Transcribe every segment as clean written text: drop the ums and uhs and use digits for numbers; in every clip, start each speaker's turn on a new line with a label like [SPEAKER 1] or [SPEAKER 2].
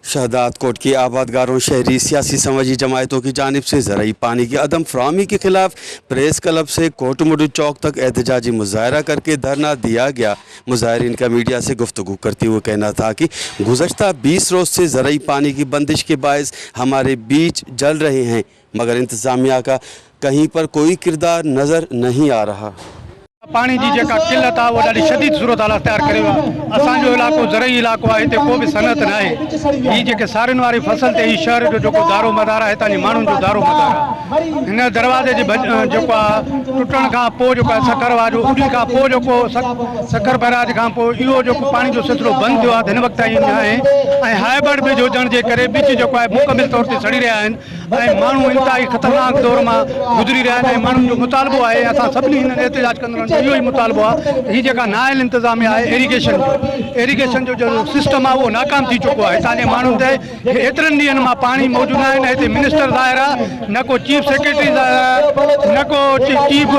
[SPEAKER 1] शहदादकोट के आबादगारों, शहरी सियासी समाजी जमायतों की जानिब से ज़रई पानी की अदम फराहमी के ख़िलाफ़ प्रेस क्लब से कोटमडू चौक तक एहतजाजी मुजाहरा करके धरना दिया गया। मुजाहरीन का मीडिया से गुफ्तगू करते हुए कहना था कि गुज़श्ता 20 रोज़ से ज़रई पानी की बंदिश के बायस हमारे बीज जल रहे हैं, मगर इंतज़ामिया का कहीं पर कोई किरदार नज़र नहीं आ रहा।
[SPEAKER 2] پاڻي جي جيڪا قلت آهي اها ڏاڍي شديد صورتحال اختيار ڪري ويو آهي. اسان جو علائقو زرعي علائقو آهي هتي ڪو به صنعت ناهي. هي جيڪي سارين واري فصل تي هي شهر جو جيڪو دارو مدار آهي هتان جي ماڻهن جو دارو مدار آهي. هن دروازي جي جيڪو آهي ٽٽڻ کان پوء جيڪو آهي سکر واهه جو اڏي کان پوء جيڪو سکر بئراج کان پوء اهو جيڪو پاڻي جو سلسلو بند ٿيو آهي ته هن وقت تائين ناهي ۽ هائبرڊ ٻج هجڻ جي ڪري ٻج جيڪو آهي مڪمل طور تي سڙي رهيا آهن. ۽ ماڻهو انتهائي خطرناڪ دور مان گذري رهيا آهن ۽ ماڻهن جو مطالبو آهي اسان سڀني هنن احتجاج ڪندڙن جو اهو ئي مطالبو آهي ته هي جيڪا نااهل انتظاميا آهي ايريگيشن جو ايريگيشن جو جيڪو سسٽم آهي اهو ناڪام ٿي چڪو آهي هتان جي ماڻهن تي ايترن ڏينهن مان پاڻي موجود ناهي نه هتي منسٽر ظاهر آهي نه ڪو چيف سيڪريٽري ظاهر آهي نه ڪو چيف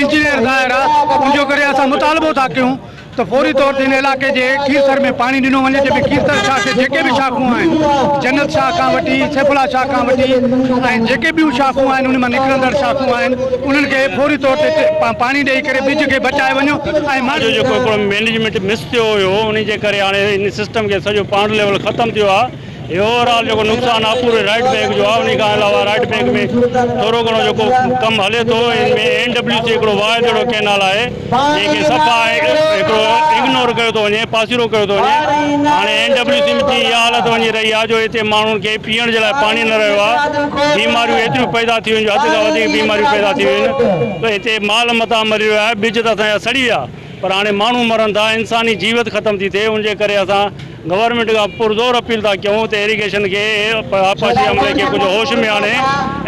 [SPEAKER 2] انجنيئر ظاهر آهي ان جو ڪري اسان مطالبو ٿا ڪيون ته فوري طور تي هن علائقي جي کيرٿر ۾ پاڻي ڏنو وڃي جنهن ۾ کيرٿر شاخ جي جيڪي به شاخون آهن جنت شاخ کان وٺي سيف الله شاخ کان وٺي ۽ جيڪي ٻيون شاخون آهن ان مان نڪرندڙ شاخون آهن انهن کي فوري طور تي پاڻي ڏئي ڪري ٻج کي بچائي وڃو ۽
[SPEAKER 3] جو جيڪو هڪڙو مينيجمينٽ مس ٿيو هيو انهي جي ڪري هاڻي ان سسٽم کي سڄو پانڊ ليول ختم ٿيو آهي هي اوور آل جيڪو نقصان آ پوري رائيٽ بينڪ جو آ انهي کان علاوه رائيٽ بينڪ ۾ ٿورو گهڻو جيڪو ڪم هلي ٿو ان ۾ اين ڊبليو سي هڪڙو واحد اهڙو ڪينال آهي جنهن کي صفا هڪڙو اگنور ڪيو ٿو وڃي پاسيرو ڪيو ٿو وڃي هاڻي اين ڊبليو سي جي اها حالت وڃي رهي آ جو هتي ماڻهن کي پيئڻ جي لاء پاڻي نه رهيو آ بيماريون ايتريون پيدا ٿي ويون جو حد کان وڌيڪ بيماريون پيدا ٿي ويون آهن ته هتي مال متان مري رهيو آهي ٻج ته اسان جا سڙي ويا پر هاڻي ماڻهو مرن ٿا انساني جيوت ختم ٿي ٿئي ان جي ڪري اسان گورنمينٽ کان پرزور اپيل ٿا ڪيون ته ايريگيشن کي آبپاشي عملي کي ڪجهه هوش ۾ آڻي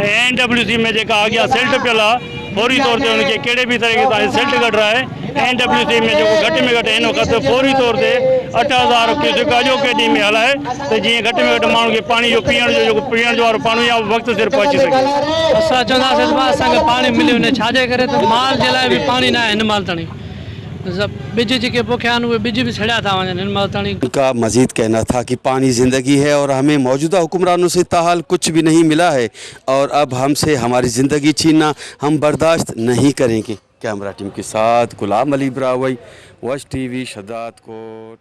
[SPEAKER 3] ۽ اين ڊبليو سي ۾ جيڪا اڳيان سلٽ پيل آهي فوري طور تي ان کي ڪهڙي به طريقي سان سلٽ ڪڍرائي اين ڊبليو سي ۾ جيڪو گهٽ ۾ گهٽ هن وقت فوري طور تي 8000 ڪيوسڪ اڄوڪي ڏينهن ۾ هلائي ته جيئن گهٽ ۾ گهٽ ماڻهن کي پاڻي جو پيئڻ جو جيڪو پيئڻ جو وارو پاڻي آهي اهو وقت سر پهچي سگهي.
[SPEAKER 4] اسان چونداسين ته اسان کي پاڻي ملي وڃي ڇاجي ڪري ته مال جي لاء به پاڻي ناهي هن مهل تائين. ٻج جيڪي پوکيا آهن اهي ٻج به سڙيا ٿا وڃن هن مهل تائين.
[SPEAKER 1] ان کا مزيد کهنا ٿا ڪي پاني زندگي هي اور همين موجوده حڪمرانون سي تاحال ڪڇ ڀي نهين ملا هي اور اب هم سي هماري زندگي ڇيننا هم برداشت نهين ڪرين گي. ڪيمرا ٽيم ڪي ساٿ غلام علي براهوئي وش ٽي وي شھدادڪوٽ.